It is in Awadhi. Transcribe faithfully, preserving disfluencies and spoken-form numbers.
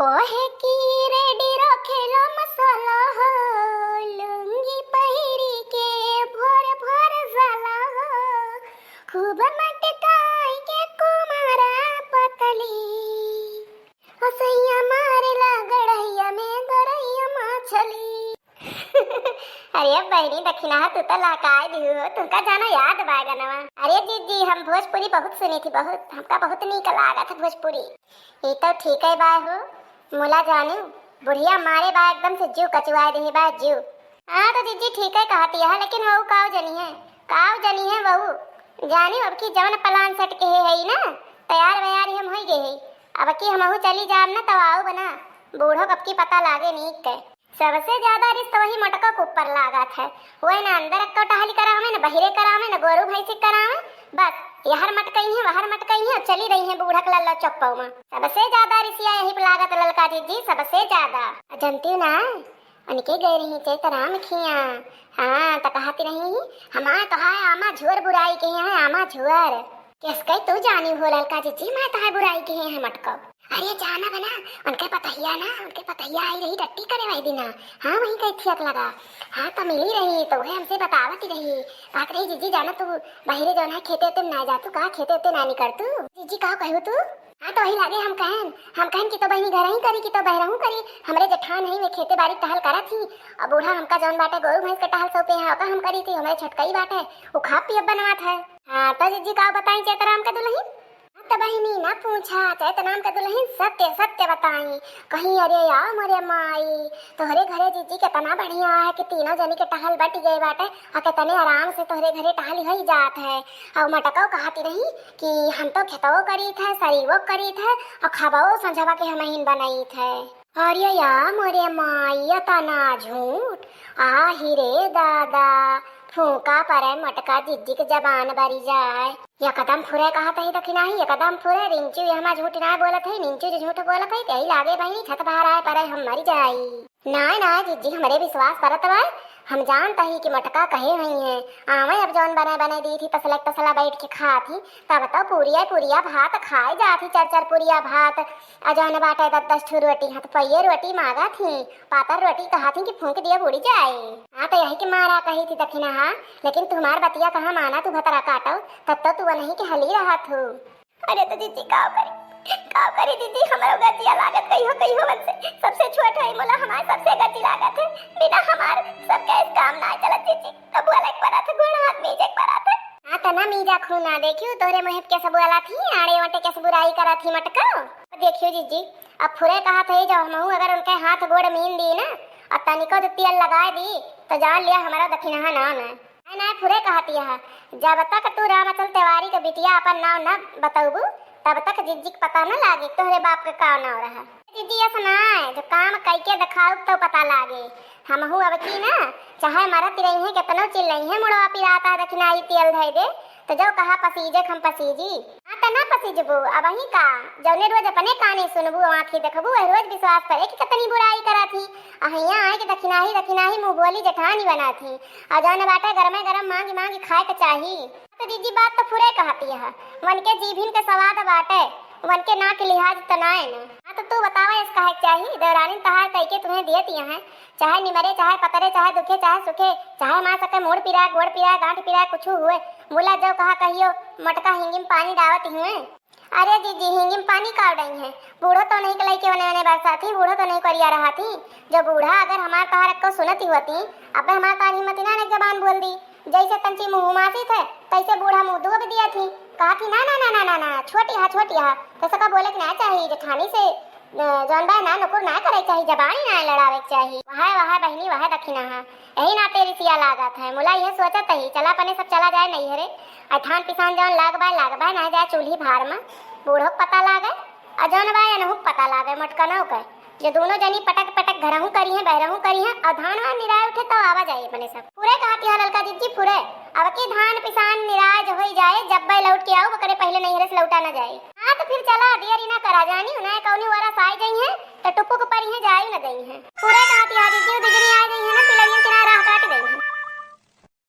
कोहे की रेडी रखेला मसाला हो, लुंगी पहिरी के भोर भोर जाला हो, खूब मटकाई के कुमारा पतली, ओ सैया मारेला गड़हिया में गरैया मछली। अरे बहिनी दखिनहा, तू तो लहकाए दिहू हो, तुमका जानो याद बा गनवा। अरे जीजी, हम भोजपुरी बहुत सुनी थी, बहुत, हमका बहुत नीक लागत है भोजपुरी। ई तो ठीक है बा हो, मुला जानी बुढ़िया मारे बा एकदम से जीव कचुआए देहे बा जीव। हाँ तो जीजी ठीक है कहती है, लेकिन वहू काव जनी है, काव जनी है वहू। जानी अब की जवन प्लान सेट के है, है ना, तैयार वैयार ही हम होई गए है। अब की हमहू चली जाब ना तब आऊ बना, बूढ़ो कब की पता लागे नीक के। सबसे ज्यादा रिस तो वही मटका के ऊपर लागत है। वही ना अंदर अक्को टहली करावे, ना बहिरे करावे, ना गोरू भैंसी करावे। बस यहर मटकई है, वहर मटकई है, और चली रही है बूढ़क लल्ला चप्पौ में। सबसे ज्यादा रिसिया यही पे लागत ललका जीजी, सबसे ज्यादा। आ जनती ना, उनके गए रही चैतराम खिया। हाँ, तो कहती रही, हमार तो है आमा झुअर बुराई के है, आमा झुअर। किस कही तू जानी हो ललका जीजी, मैं तो है बुराई के है मटको। अरे जाना बना, उनके पतहिया ना, उनके पतहिया आई रही टट्टी करे वही दिना। हाँ, वही कही थियक लगा। हाँ, तो मिली रही, तो वह हमसे बतावत ही रही। कहत रही, "जीजी जाना तू बहिरे जौन है खेते उते में ना जा तू, कहा खेते उते ना निकर तू।" "जीजी का कहू तू?" "हाँ, तो वही लागे हम कहन, हम कहन कि तो बहिनी घर ही करी, कि तो बहरहू करी, हमरे जेठान है वे खेते बाड़ी टहल करत ही, और बूढ़ा हमका जौन बाटे गोरू भैंस के टहल सौंपे हैं, ओका हम करी थी, हमरे छोटकई बाटे, वो खा पियब बनवात है।" हाँ, तो जीजी का बताई चैतराम का दुल्हन? त बहिनी ना पूछा, चैतराम के दुल्हन सत्य सत्य बताई। कहीं, "अरे या मोरे माई, तोहरे घरे जीजी कितना बढ़िया है कि तीनों जनी के टहल बट गए बाटे, और कितने आराम से तोहरे घरे टहल होई जात है।" और मटको कहती रही कि "हम तो खेतवो करीत है, सरीवो करीत है, और खाबो संझवा के हमहिन बनाइत है।" अरे या मोरे माई, इतना झूठ। आही रे दादा, फूंका परे मटका जीजी के जबान बरी जाए। एकदम फुरे कहत ही दखिनहा, एकदम फुरे। रिंचू ये हमार झूठ ना बोलत है, रिंचू जो झूठ बोलत है, यही लागे बहिनी छत बाहर आए परे हम मरी जाई। नाय, नाय जीजी, हमरे विश्वास परत बा, हम जानत ही कि मटका कहे हुई हैं। आवे अब जौन बने बने दी थी, तसला तसला बैठ के खात ही, तब तो पूरिया पूरिया भात खाए जात ही, चार चार पूरिया भात। आ जौन बाटे दस दस ठो रोटी, हाँ तो पइये रोटी मांगा थी, पातर रोटी कहा थी कि फूंक दिया बुड़ी जाए। हाँ तो यही के मारा कही थी दखिनहा, लेकिन तुम्हार बतिया कहाँ माना तू भतरा काटो, तब तो तू नहीं के हली रहा थू। अरे तो जीजी काव करी, काव करी जीजी, हमरो गजिया लागत कहियो कहियो मन से, सबसे छोट है मोला, हमार सबसे गजी लागत है, बिना हमार सबके इस काम ना चलत जीजी, तब वाला एक परा था, गोड़ हाथ मीजे एक परा था। हाँ, तना मीजा खूना, देखियो तोहरे मुँह के सब वाला थी, आड़े वटे के सब बुराई करा थी मटको। देखियो जीजी, अब फुरे कहा थे, जब हमहू अगर उनके हाथ गोड़ मीन दी ना, और तनिको तो तेल लगाए दी, तो जान लिया हमारा दखिनहा ना ना। नहीं, नहीं, फुरे कहती है, जब तक तू रामचंद तिवारी के बिटिया अपन नाव न बतौबू, तब तक जीजी के पता न लागे तोहरे बाप के का नाव रहा। जीजी, ऐसा ना है, जो काम कई के दिखाऊ तो पता लागे। हमहू अब की ना, चाहे मरत रही हैं, कितनो चिल्लई हैं, मुड़वा पिराता है, दखिनहा ई तेल धई दे, तो जो कहा पसीजे हम पसीजी। हाँ, त ना पसीजबू, अब वही का, जौने रोज अपने काने सुनबू, आँखी देखबू, वह रोज विश्वास करे कि कितनी बुराई करा थी। आ हियाँ आए कि दखिनहा ही, दखिनहा ही मुँह बोली जेठानी बना थी। आ जौन बाटे गरमे गरम मांगी मांगी खाए के चाही। तो जीजी बात तो फुरे कहती है, वन के जीभिन के सवाद बाटे, वन के ना के लिहाज तनाए न। हाँ तो तू बतावा, इस कहे के चाही, देवरानी तहार कई के तुम्हें दिए दिए हैं, चाहे निमरे, चाहे पतरे, चाहे दुखे, चाहे सुखे, चाहे माँ सके मूड़ पिराए, गोड़ पिराए, गांठ पिराए, कुछ हुए, मुला जो कहा कहियो, मटका हिंगी में पानी डावत हुए। अरे जीजी, हिंगी में पानी का डाई है, बूढ़ो तो नहीं के लइके वने वने बरसाती, बूढ़ो तो नहीं करिया रहा थी। जो बूढ़ा अगर हमार तहार को सुनती होती, अबे हमार तहार हिम्मत ना ने जबान बोल दी। जैसे तंची मुँह मासी थे, तैसे बूढ़ा मुँह दुआ भी दिया थी। कहा थी, "ना, ना, ना, ना, ना, ना, छोटी हा, छोटी हा।" तो सका बोले कि ना चाहिए, जेठानी से, अ, जौन बा ना नुकुर ना करे चाहिए, जबान ही ना लड़ावे के चाहिए। वह, वह बहिनी, वह दखिनहा। यही नाते रिसिया लागत है। मुला यह सोचत ही, चला अपने सब चला जाए नैहरे। आ धान पिसान जौन लाग बा, लाग बा, ना जाए चूल्ही भार में। बूढ़ो के पता लागे, आ जौन बा एनहू के पता लागे, मटकनौ के। जो दोनों जनी पटक पटक घरहू करी हैं, बहरहू करी हैं, और धान वान निराय उठे तो आवा जाए अपने सब। फुरे कहती है ललका जीजी, फुरे। अब की धान पिसान निराय जो होई जाए, जब बे लौट के आओ, ओकरे पहले नैहरे से लौटा ना जाए। हाँ तो फिर चला, देरी ना करा जानी, उन्हें कौनी वरस आए जाई हैं, तो टुपुक परी हैं, जाई न दई हैं। फुरे कहती है जीजी, बिजली आ गई है ना,